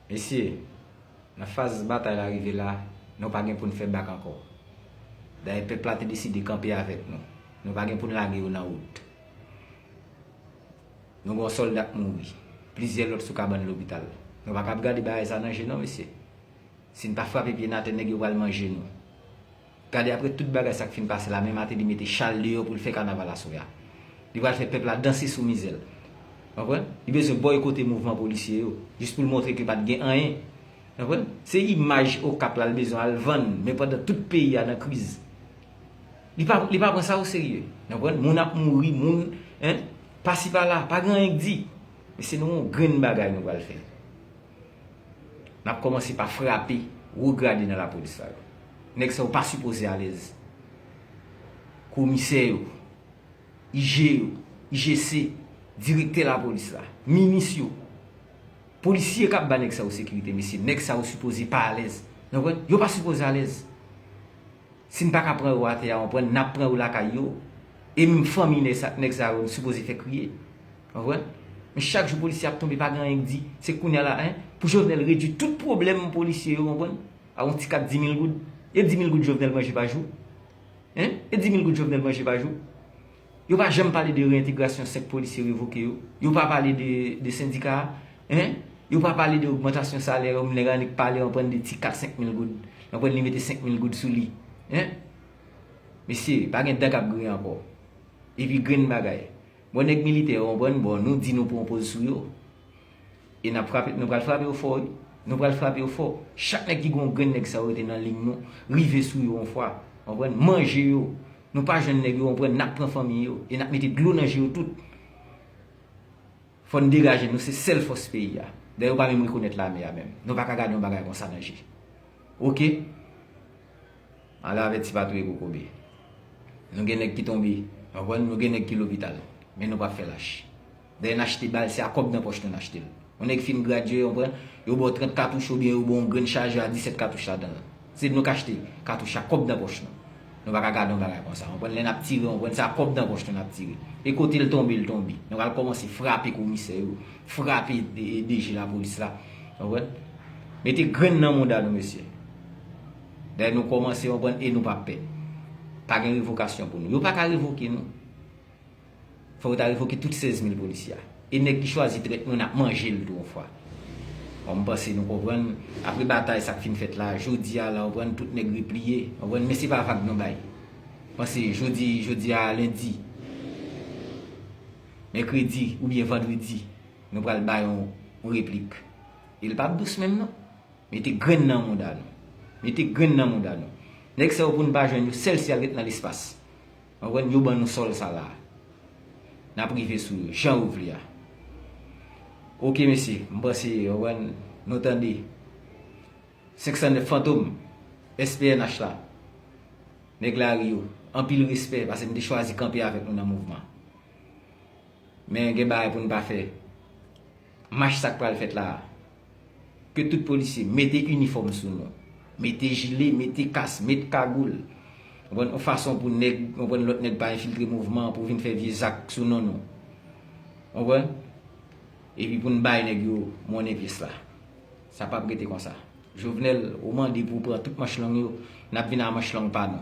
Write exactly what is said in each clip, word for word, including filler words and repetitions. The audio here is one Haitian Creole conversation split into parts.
Mesye, nan faz batay la rive la, nou pa gen pou n fè bak ankò. Dayè, pèp la te deside kanpe avèk nou. Nou pa gen pou n lage yo nan wout. Nou gen yon sòlda k mouri. Plizyè lòt sou kabann lopital. Nou pa kab gade bagay sa nan je non, mesye. Si n pa frape pye n atè, nèg yo pral manje nou. Gade, apre tout bagay sa k fin pase la, men Martelly mete chal deyò pou l fè kanaval aswè a. Li pral fè pèp la danse sou mizè l. Konprann? Li bezwen bòykote mouvman polisye yo, jis pou l montre ke pa t gen anyen. Konprann? Se imaj Okap la l bezwen al vann, men pandan tout peyi a nan kriz. Li pa, li pa pran sa oserye. Konprann? Moun ap mouri, moun, en, pasi pala, pa gen anyen k di. Men se nou yon grenn bagay nou pral fè. N ap kòmanse pa frape wo grade nan lapolis la yo. Nèg sa yo pa sipoze alèz. Komisè yo, I G yo, I G C, direktè lapolis la, minis yo, polisye k ap ba nèg sa yo sekirite, mesye, nèg sa yo sipoze pa alèz. Nou konprann? Yo pa sipoze alèz. Si n pa ka pran yo atè a, w konprann, n ap pran yo lakay yo. E menm fanmi nèg sa, nèg sa yo, nou sipoze fè kriye. W konprann? Men chak jou polisye ap tonbe, pa gen anyen k di. Se kounye a la, en, pou Jovenel redui tout pwoblèm polisye yo, w konprann? A yon ti kat di mil goud. E di mil goud Jovenel manje pa jou? En? E di mil goud Jovenel manje pa jou? Yo pa janm pale de reyentegrasyon senk polisye revoke yo. Yo pa pale de, de sendika a. En? Yo pa pale de ogmantasyon salè yo, nèg la nik pale, w konprann, de ti kat senk mil goud. W konprann, li mete senk mil goud sou li. En? Mesye, pa gen dan k ap griyen ankò. Epi grenn bagay. Bon, nèg militè yo, w konprann, bon, nou di nou pran poz sou yo. E n ap frape, nou pral frape yo fò, wi. Nou pral frape yo fò. Chak nèg ki gen yon grenn nèg sa yo rete nan liy nou, rive sou yo yon fwa. W konprann? Manje yo. Nou pa jwenn nèg yo, w konprann? N ap pran fanmi yo. E n ap mete dlo nan je yo tout. Fò n degaje nou, se sèl fòs peyi a. Dayè, yo pa menm rekonèt lame a menm. Nou pa ka gade yon bagay konsa nan je. Oke? Ale avèti pa touye kokobe. Nou gen nèg ki tonbe, w konprann? Nou gen nèg ki lopital. Men nou p ap fè lach. Dayè, n achte bal, se a kòb nan pòch nou n achte l. Yon nèg fin gradye, w konprann? Yo ba w trant katouch oubyen yo ba w yon grenn chajè a disèt katouch ladan l. Se nou k achte katouch a kòb nan pòch nou. Nou pa ka gade yon bagay konsa, w konprann? Lè n ap tire, w konprann, se a kòb nan pòch nou n ap tire. E kote l tonbe, l tonbe. Nou pral kòmanse frape komisè yo, frape D G lapolis la. W konprann? Mete grenn nan mouda nou, mesye. Dayè, nou kòmanse, w konprann, e nou p ap pè. Pa gen revokasyon pou nou. Yo pa ka revoke nou. Fò yo ta revoke tout sèz mil polisye a. E nèg ki chwazi trèt nou, n ap manje l tou yon fwa. Bon, m panse nou konprann. Apre batay sa k fin fèt la, jodi a la, w konprann, tout nèg repliye. W konprann, men se pa vag nou bay. Panse jodi, jodi a lendi, mèkredi oubyen vandredi, nou pral bay yon, yon replik. E l p ap dous menm non. Mete grenn nan mouda nou. Mete grenn nan mouda nou. Nèg sa yo pou n pa jwenn yo, sèl si y al ret nan lespas. W konprann? Yo ban nou sòl sa la. N ap rive sou yo, jan yo vle a. Oke, mesye, m panse, w konprann, nou tande. Senk san nèf Fantom, S P N H la. Nèg lari yo, anpil respè, paske n te chwazi kanpe avèk nou nan mouvman. Men gen bagay pou n pa fè. Mach sa k pral fèt la a. Ke tout polisye mete inifòm sou nou. Mete jile, mete kas, met kagoul. Konprann? Yon fason pou nèg, konprann, lòt nèg pa enfiltre mouvman an pou vin fè vye zak sou non nou. Konprann? Epi pou n bay nèg yo monnen pyès la. Sa p ap rete konsa. Jovenel, ou mande pou w pran tout manch long yo, n ap vin a manch long pa nou.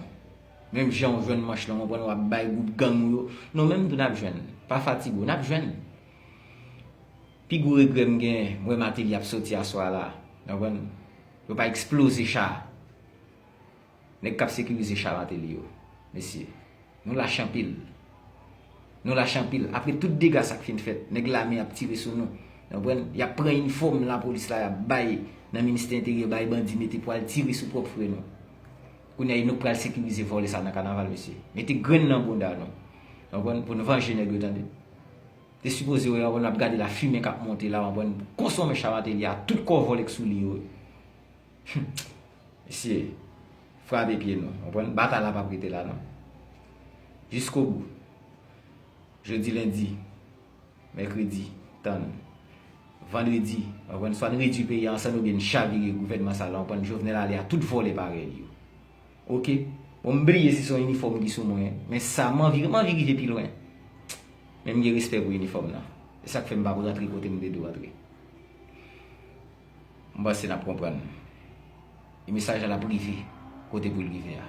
Menm jan w jwenn manch long, konprann, w ap bay gwoup gang ou yo, nou menm tou n ap jwenn. Pa fatige w, n ap jwenn. Pi gwo regrè m gen, m wè Martelly ap soti aswè a la. Konprann? Yo pa eksploze cha. Nèg k ap sekirize cha Martelly yo. Mesye, nou lach anpil. Nou lach anpil. Apre tout dega sa k fin fèt, nèg lame ap tire sou nou. Konprann? Y ap pran inifòm lapolis la, y ap bay nan ministè enteryè, bay bandi mete pou al tire sou pwòp frè nou. Kounye a, e nou k pral sekirize vòlè sa nan kanaval, mesye. Mete grenn nan bounda nou. Konprann? Pou n vanje nèg yo, tande. Te sipoze wè, konprann, n ap gade lafimen k ap monte la, konprann, konsonmen cha Martelly a, tout kò vòlè k sou li yo. Mesye, frape pye nou, konprann, batay la p ap rete la non. Jiskobou. Jodi lendi, mèkredi, tann. Vandredi, konprann, swa n redui peyi a ansanm oubyen n chavire gouvènman sa la, konprann, Jovenel ale a tout vòlè parèy li yo. Oke? Bon, m bliye si se yon inifòm ki sou mwen, men sa, m anvi, m anvi rive pi lwen. Men m gen respè pou inifòm nan. Se sa k fè m p ap rantre kote m te dwe rantre. M panse n ap konprann. E mesaj la ap rive kote pou l rive a.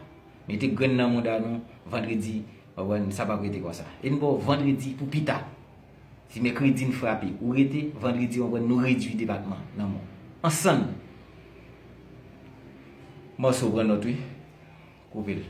Mete grenn nan mouda nou, vandredi, w konprann, sa p ap rete konsa. E n ba w vandredi pou pita. Si mèkredi n frape, ou rete, vandredi, w konprann, nou redui depatman nan mò. Ansanm. Mòso pran nòt, wi. Koupe l.